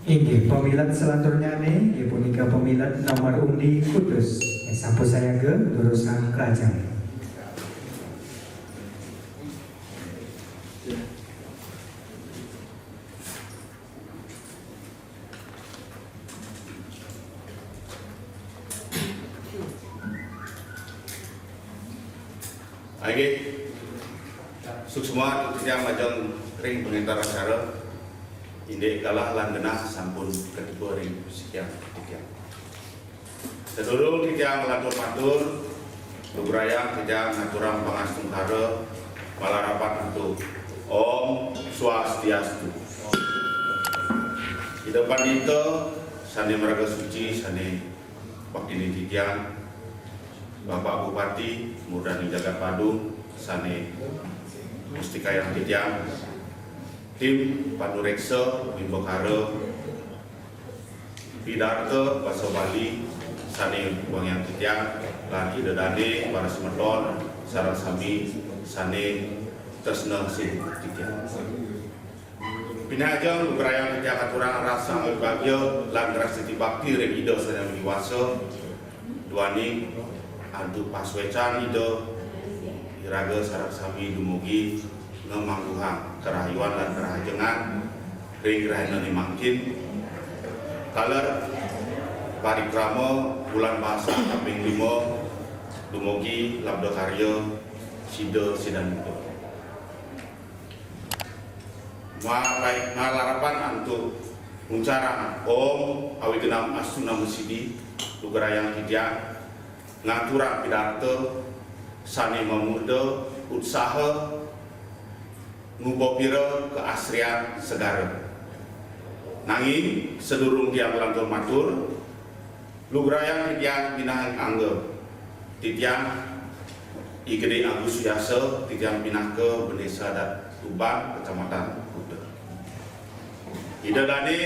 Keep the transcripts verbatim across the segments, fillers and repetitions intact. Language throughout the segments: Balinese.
Inggih, pamilet salanturnyané, inggih punika pamilet nomor undi kudus. Sampun sayaga, durusang ka ajeng. Inggih. Suksma titiang majeng ring pangénter acara. Indik galah lan genah sampun katiba ring sikian titiang. Sadurung titiang nglantur matur, lugrayang titiang ngaturang pangastungkara malarapan antuk Om Swastiastu. Ida Pandita sané maraga suci, sané baktinin titiang, Bapak Bupati, murdaning jagat Badung, sané mustikayang titiang, tim panuréksa, wimbakara, pidarta basa Bali, sané wangiang titiang, lan Ida Dané, para semeton, sareng sami sané tresna sih titiang. Pinajeng bebrayang titiang aturang rasa bagya lan rasa bakti ring Ida Sang Hyang Widi Wasa. Duaning antuk pasuécan Ida, iraga sareng sami dumugi ngamangguhang karahayuan lan karahajengan ring rahinané mangkin. Taler parikrama Bulan Basa kaping lima dumugi labda karya sida sidanipun. Ma-, malarapan antuk nguncarang Om Awighnam Astu Namo Siddhi, lugrayang titiang ngaturang pidarta sané mamurda utsaha ngupapira kaasrian segara. Nanging sadurung tiang nglantur matur, lugrayang titiang minahang angga. Titiang I Gedé Agus Suyasa, titiang pinaka Bendésa Adat Tuban, Kecamatan Kuta. Ida Dané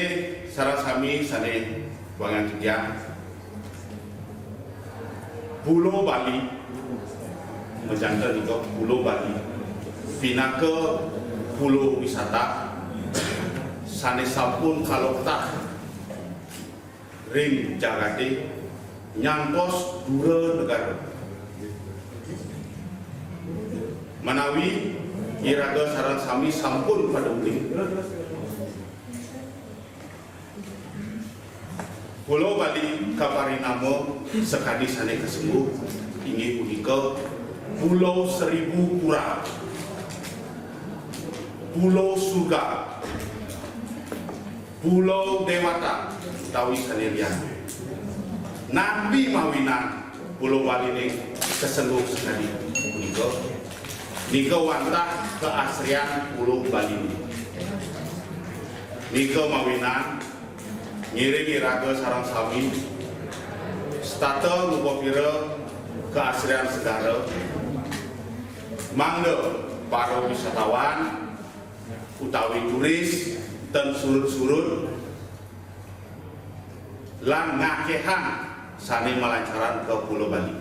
sareng sami sané wangiang titiang, Pulo Bali, majanten nika Pulo Bali, pinaka pulo wisata sané sampun kaloktah ring jagaté nyantos dura negara. Manawi iraga sareng sami sampun pada uning, Pulo Bali kaparinama sakadi sané kasebut, inggih punika Pulo Seribu Pura, Pulo Surga, Pulo Déwata, utawi sané liané. Napi mawinan Pulo Baliné kasebut sakadi punika? Nika wantah kaasrian Pulo Baliné. Nika mawinan ngiring iraga sareng sami setata ngupapira kaasrian segara, mangda para wisatawan utawi turis ten surut-surut lan ngakéhang sané malancaran ka Pulo Bali.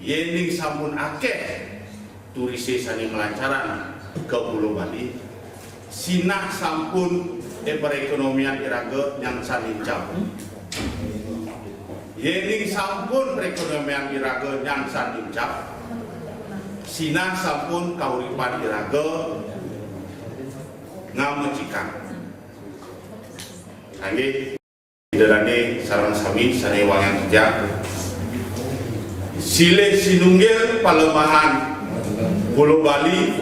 Yéning sampun akéh turisé sané malancaran ka Pulo Bali, sinah sampun, eh, perekonomian iraga nyansang nincap. Yéning sampun perekonomian iraga nyansang nincap, sinah sampun kauripan iraga ngamecikan. Inggih. Ida dané sareng sami sané wangiang titiang. Silih sinunggil palemahan Pulo Bali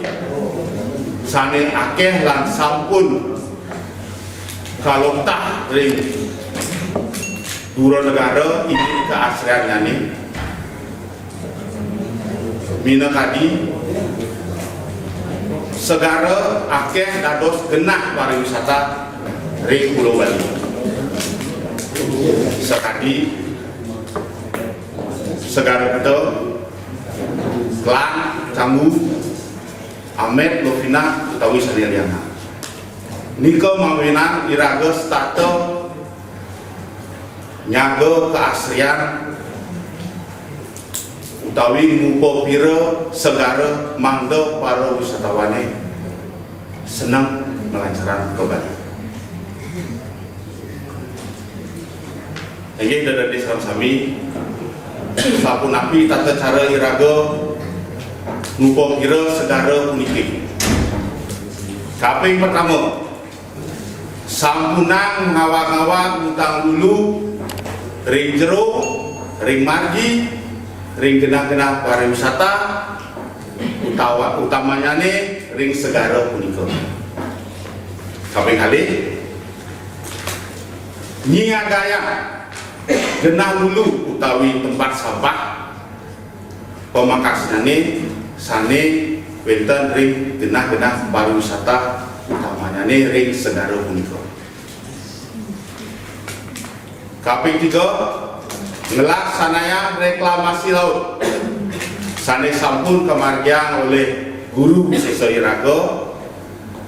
sané akéh lan sampun kaloktah ring Dura Negara inggih kaasriannyané. Minakadi segara akéh dados genah pariwisata ring Pulo Bali. Sakadi Segara Geta, Klang, Canggu, Amet, Lovina, utawi sané lianan. Nika mawinan iraga setata nyaga kaasrian utawi ngupapira segara mangda para wisatawané seneng malancaran ka Bali. Inggih, Ida dané sareng sami, sapunapi tata cara iraga ngupapira segara puniki? Kaping pertama, sampunang ngawag-ngawag ngutang lulu ring jero, ring margi, ring genah-genah pariwisata, utawa, utamanyané ring segara punika. Kaping kalih, nyiagayang genah lulu utawi tempat sampah pamekasnyané sané wénten ring genah-genah pariwisata, utamanyané ring segara punika. Kaping tiga, nglaksanayang reklamasi laut sané sampun kamargiang olih Guru Wisésa Iraga,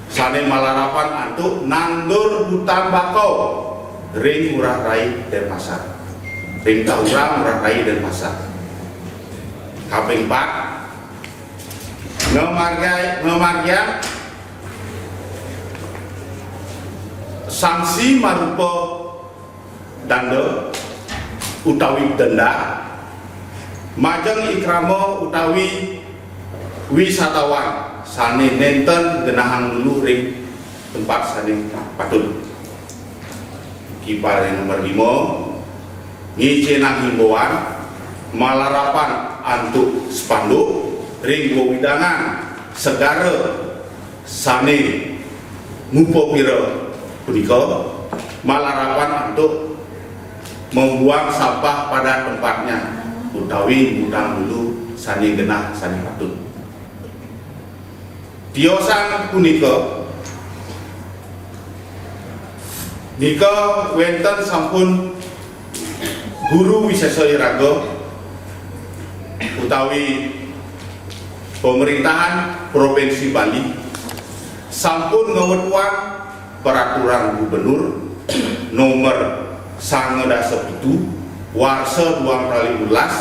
sané malarapan antuk nandur hutan bakau ring Ngurah Rai Denpasar. Ring Tahurang, Ngurah Rai Denpasar. Kaping pat, ngamargiang, ngamargiang sanksi marupa danda utawi denda majeng i krama utawi wisatawan sané nénten genahang lulu ring tempat sané patut. Kiparing nomor lima, ngicénang himbauan malarapan antuk spanduk ring wewidangan segara sané ngupapira punika, malarapan antuk membuang sampah pada tempatnya utawi ngutang lulu sané genah sané patut. Tiosan punika, nika wénten sampun Guru Wisésa Iraga utawi pemerintahan Provinsi Bali sampun ngawetuang Peraturan Gubernur nomor sanga dasa pitu warsa dua tali welas,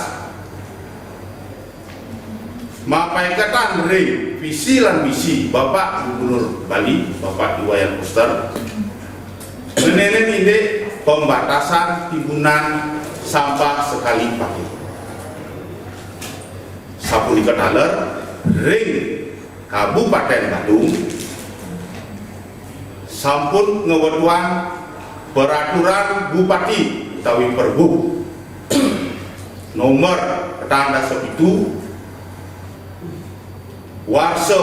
mapaiketan ring visi lan misi Bapak Gubernur Bali, Bapak I Wayan Koster, ngenénin indik pembatasan timbunan sampah sekali pakai. Sapunika taler ring Kabupatén Badung sampun ngawetuang Peraturan Bupati utawi Pergub nomor petang dasa pitu warsa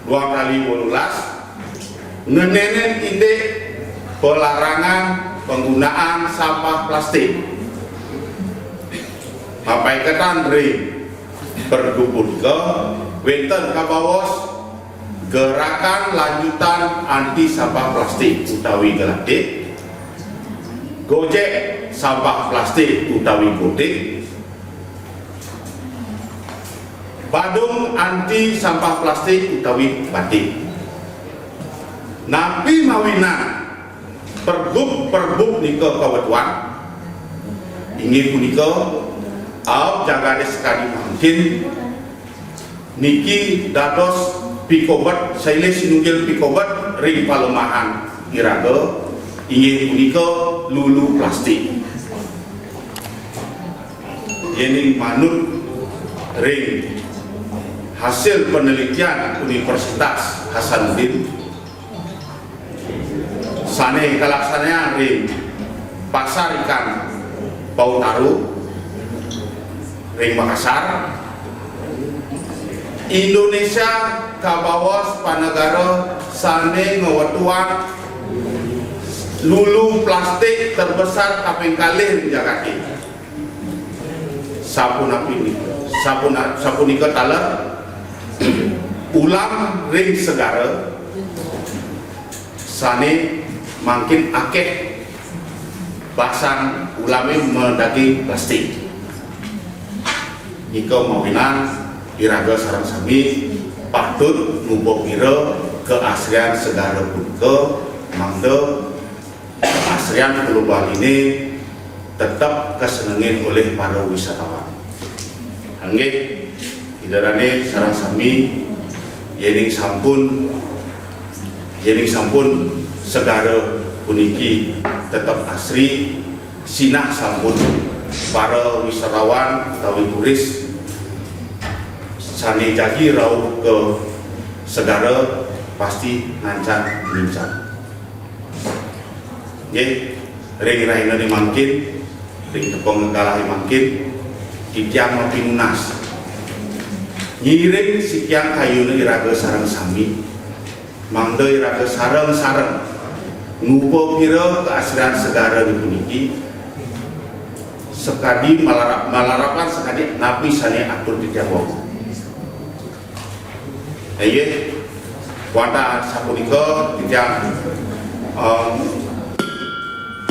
dua kali wolulas, ngenénin indik pelarangan penggunaan sampah plastik. Mapaiketan ring Pergub punika wénten kabaos Gerakan Lanjutan Anti Sampah Plastik utawi GLANTIK, Gojek Sampah Plastik utawi GOTIK, Badung Anti Sampah Plastik utawi BATIK. Napi mawinan Pergub-pergub nika kawetuang? Inggih punika, aab jagaté sakadi mangkin niki dados pikobet, silih sinunggil pikobet ring palemahan iraga, inggih punika lulu plastik. Yéning manut ring hasil penelitian Universitas Hasanuddin, sané kalaksanayang ring Pasar Ikan Pautaro ring Makassar, Indonesia kabaos panegara sané ngawetuang Lulu plastik terbesar kaping kalih ring jagaté. Sapunapi nika, sapuna-, sapunika taler ulam ring segara sané mangkin akéh basang ulamé madaging plastik. Nika mawinan iraga sareng sami patut ngupapira kaasrian segara punika, mangda kaasrian Pulo Baliné tetep kasenengin olih para wisatawan. Inggih, Ida dané sareng sami, yéning sampun, yéning sampun segara puniki tetep asri, sinah sampun para wisatawan utawi turis sané jagi rauh ka segara pasti ngancan ngincan. Nggih, ring rahinané mangkin, ring tepeng galahé mangkin, titiang mapinunas. Ngiring sikian kayuna iraga sareng sami, mangda iraga sareng-sareng ngupapira kaasrian segara puniki, sakadi malara-, malarapan sakadi napi sané atur titiang wau. Inggih, wantah sapunika titiang, em,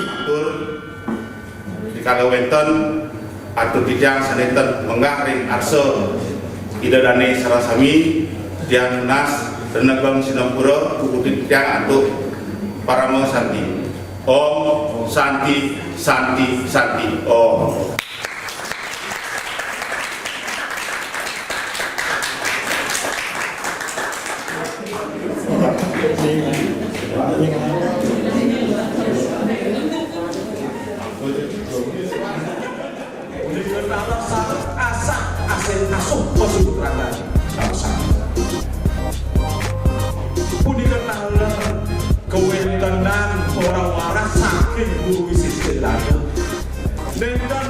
atur rikala wénten atur titiang sané ten menggah ring arsa Ida dané sareng sami, titiang nunas renegeng sinampura, puputi titiang antuk parama santi. Om Santi, Santi, Santi, Om. Punika taler salah asah asih asuh pasubutrangan. Punika taler kawéntenan ora waras saking Guru Wisista Dana. Nénten